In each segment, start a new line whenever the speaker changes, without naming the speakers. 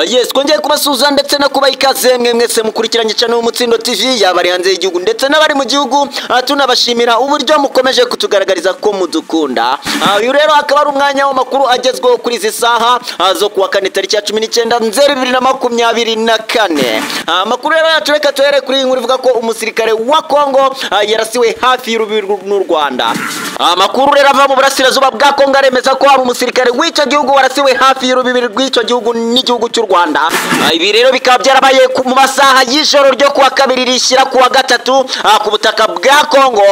Yes, twongeye kubasuhuza ndetse no kubaha ikaze mwe mwese mukurikiranye cyane Umutsindo TV, yaba ari hanze y'igihugu ndetse n'abari mu gihugu. Tunabashimira uburyo mukomeje kutugaragariza ko mudukunda. Uyu rero akaba ari umwanya w'amakuru agezweho kuri izi saha zo kuwa kane tariki ya 19 Nzeri 2024. Amakuru rero yacu reka tuhere kuri iyi nkuru ivuga ko umusirikare wa Kongo yarasiwe hafi y'urubibi n'u Rwanda. Amakuru rero ava mu burasirazuba bwa Kongo aremeza ko hari umusirikare w'icyo gihugu warasiwe hafi y'urubibi rw'icyo gihugu n'igihugu cy'u Rwanda. Ibi rero bikaba byarabaye mu masaha y'ijoro ryo kuwa kabiri rishyira kuwa gatatu ku butaka bwa Kongo,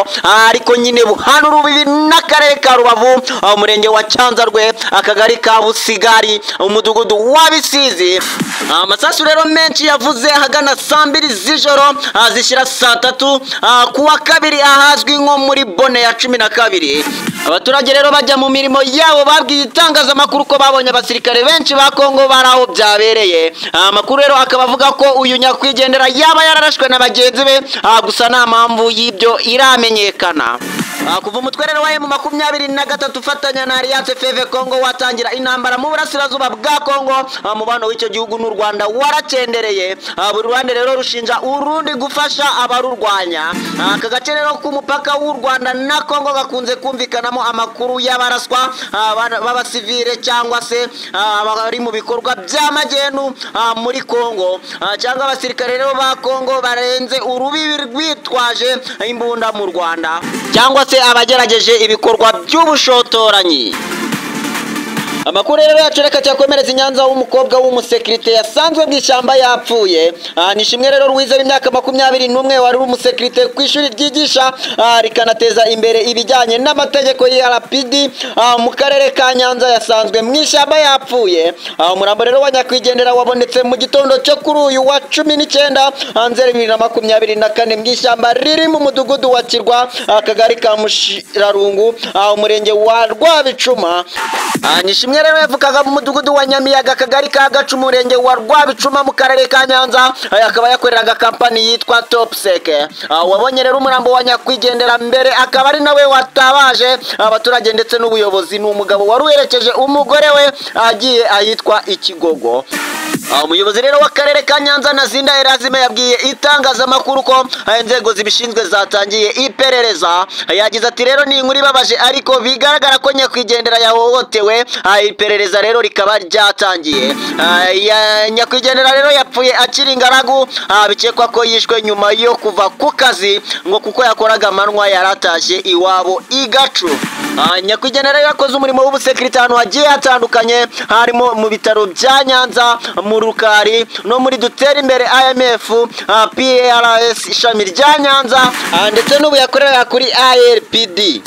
ariko nyine buhana urubibi n'akarere ka Rubavu, umurenge wa Cyanzarwe, akagari ka Busigari, umudugudu wa Bisizi. Amasasu rero menshi yavuze ahagana saa mbiri z'ijoro zishyira saa tatu kuwa kabiri ahazwi nko muri bone ya 12. Abaturage rero bajya mu mirimo yabo babwiye itangazamakuru ko babonye abasirikare benshi ba Kongo bari aho byabereye. Amakuru rero akaba avuga ko uyu nyakwigendera yaba yararashwe na bagenzi be, gusa nta mpamvu y'ibyo iramenyekana. Kuva umutwe rero wa M23 ufatanya na Alliance Fleuve Congo watangira intambara mu burasirazuba bwa Kongo, umubano w'icyo gihugu n'u Rwanda waracendereye. Buri ruhande rero rushinja urundi gufasha abarurwanya. Aka gace rero k'umupaka w'u Rwanda na Kongo gakunze kumvikanamo amakuru y'abaraswa b'abasivile cyangwa se abari mu bikorwa by'amagenu muri Kongo, cyangwa abasirikare rero ba Kongo barenze urubibi rwitwaje imbunda mu Rwanda, cyangwa se abagerageje ibikorwa by'ubushotoranyi. Amakuru rero yacu reka cyakomereza i Nyanza w'umukobwa w'umusekirite yasanzwe mu ishyamba yapfuye. Nishimwe rero Louise w'imyaka 21 wari umusekirite ku ishuri ryigisha rikanateza imbere ibijyanye n'amategeko ya RPD mu karere ka Nyanza yasanzwe mu ishyamba yapfuye. Umurambo rero wa nyakwigendera wabonetse mu gitondo cyo kuri uyu wa 19 Nzeri 2024 mu ishyamba riri mu mudugudu wa Kirwa, akagari ka Mushirarungu, umurenge wa Rwabicuma. Nishimwe rero yavukaga mu mudugudu wa Nyamiyaga, akagari ka Gacu, umurenge wa Rwabicuma mu karere ka Nyanza, akaba yakoreraga kampani yitwa Topsec. Wabonye rero umurambo wa nyakwigendera mbere akaba ari nawe watabaje abaturage ndetse n'ubuyobozi. Ni umugabo wari uherekeje umugore we agiye ahitwa Ikigogo. Umuyobozi rero w'akarere ka Nyanza Nazinda Erasme yabwiye itangazamakuru ko inzego zibishinzwe zatangiye iperereza. Yagize ati rero ni inkuru ibabaje ariko bigaragara ko nyakwigendera yahohotewe, iperereza rero rikaba ryatangiye. Nyakwigendera rero yapfuye akiri ingaragu, bikekwa ko yishwe nyuma yo kuva ku kazi ngo kuko yakoraga amanywa yaratashye iwabo i Gacu. Nyakwigendera yakoze umurimo w'ubusekirite ahantu hagiye hatandukanye, harimo mu bitaro bya Nyanza, mu Rukari no muri Dutere Imbere IMF, PRS ishami rya Nyanza, ndetse n'ubu yakorera kuri ARPD.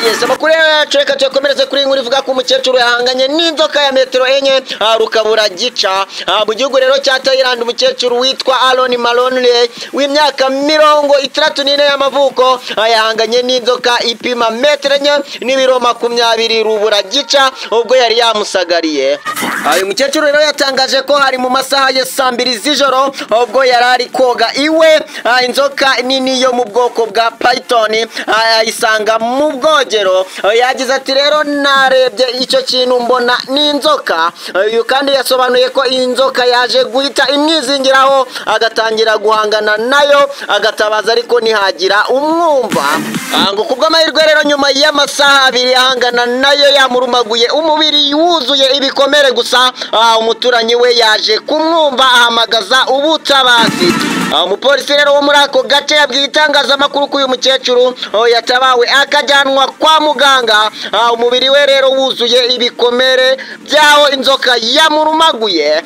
Yes, amakuru yacu reka tuyakomereze kuri inkuru ivuga ko umukecuru yahanganye n'inzoka ya metero 4 rukabura gica. Mu gihugu rero cya Thailand, umukecuru witwa Aaron Maloney w'imyaka 64 y'amavuko yahanganye n'inzoka ipima metero 4 n'ibiro 20 rubura gica ubwo yari yamusagariye. Uyu mukecuru rero yatangaje ko hari mu masaha ya saa mbiri z'ijoro ubwo yari ari koga iwe, inzoka nini yo mu bwoko bwa python ayisanga mu bwogero. Yagize ati rero narebye icyo kintu mbona ni inzoka. Uyu kandi yasobanuye ko inzoka yaje guhita imwizingiraho agatangira guhangana nayo agatabaza ariko ntihagira umwumva. Ngo kubw'amahirwe rero nyuma y'amasaha abiri ahangana nayo yamurumaguye umubiri wuzuye ibikomere gusa, umuturanyi we yaje kumwumva ahamagaza ubutabazi. Umupolisi rero wo muri ako gace yabwiye itangazamakuru ko uyu mukecuru yatabawe akajyanwa kwa muganga, umubiri we rero wuzuye ibikomere byaho inzoka yamurumaguye.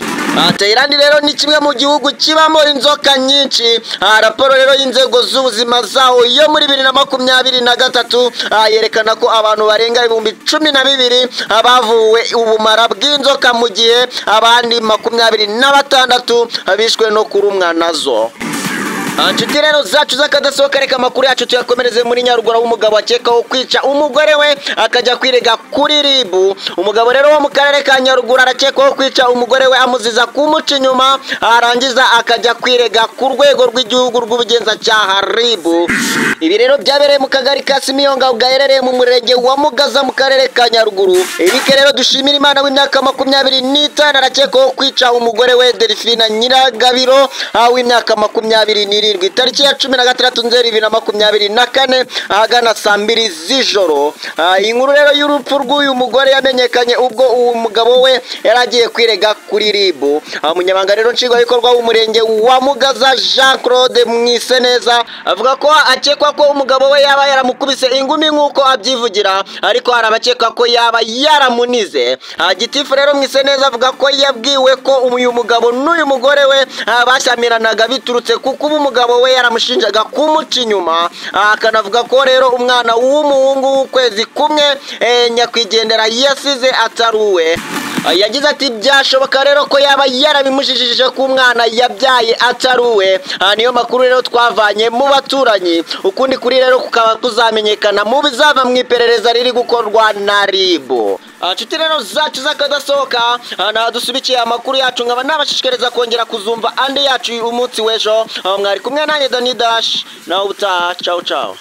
Thailand rero ni kimwe mu gihugu kibamo inzoka nyinshi. Raporo rero y'inzego z'ubuzima zaho yo muri 2023 yerekana ko abantu barenga 12,000 bavuwe ubumara bw'inzoka, mu gihe abandi 26 bishwe no kurumwa nazo. Inshuti rero zacu z'akadasohoka, reka amakuru yacu tuyakomereze muri Nyaruguru, w'umugabo akekaho kwica umugore we akajya kwirega kuri RIB. Umugabo rero wo mu karere ka Nyaruguru arakekwaho kwica umugore we amuziza kumuca inyuma, arangiza akajya kwirega ku rwego rw'igihugu rw'ubugenzacyaha RIB. Ibi rero byabereye mu kagari ka Simiyonga gaherereye mu murenge wa Mugaza mu karere ka Nyaruguru. Eric rero dushimira Imana w'imyaka 25 arakekwaho kwica umugore we Delphine Nyiragabiro w'imyaka 27 tariki ya 16 Nzeri 2024 ahagana saa 2 z'ijoro. Inkuru rero y'urupfu rw'uyu mugore yamenyekanye ubwo uwo mugabo we yari agiye kwirega kuri RIB. Umunyamabanga rero nshingwabikorwa w'umurenge wa Mugaza Jean Claude Mwiseneza avuga ko akekwa ko umugabo we yaba yaramukubise ingumi nk'uko abyivugira, ariko hari abakeka ko yaba yaramunize. Gitifu rero Mwiseneza avuga ko yabwiwe ko uyu mugabo n'uyu mugore we bashyamiranaga biturutse kuko ubu umugabo we yaramushinjaga kumuca inyuma. Akanavuga ko rero umwana w'umuhungu w'ukwezi kumwe nyakwigendera yasize ataruwe. Yagize ati byashoboka rero ko yaba yarabimujijije ko umwana yabyaye ataruwe. Niyo makuru rero twavanye mu baturanyi, ukundi kuri rero kukaba kuzamenyekana mu bizava mu iperereza riri gukorwa na RIB. Inshuti rero zacu z'akadasohoka, dusubikiye amakuru yacu, nkaba nabashishikariza kongera kuzumva andi yacu umunsi w'ejo. Mwari kumwe nanjye Dani Dash, nawe ubutaha, ciao ciao.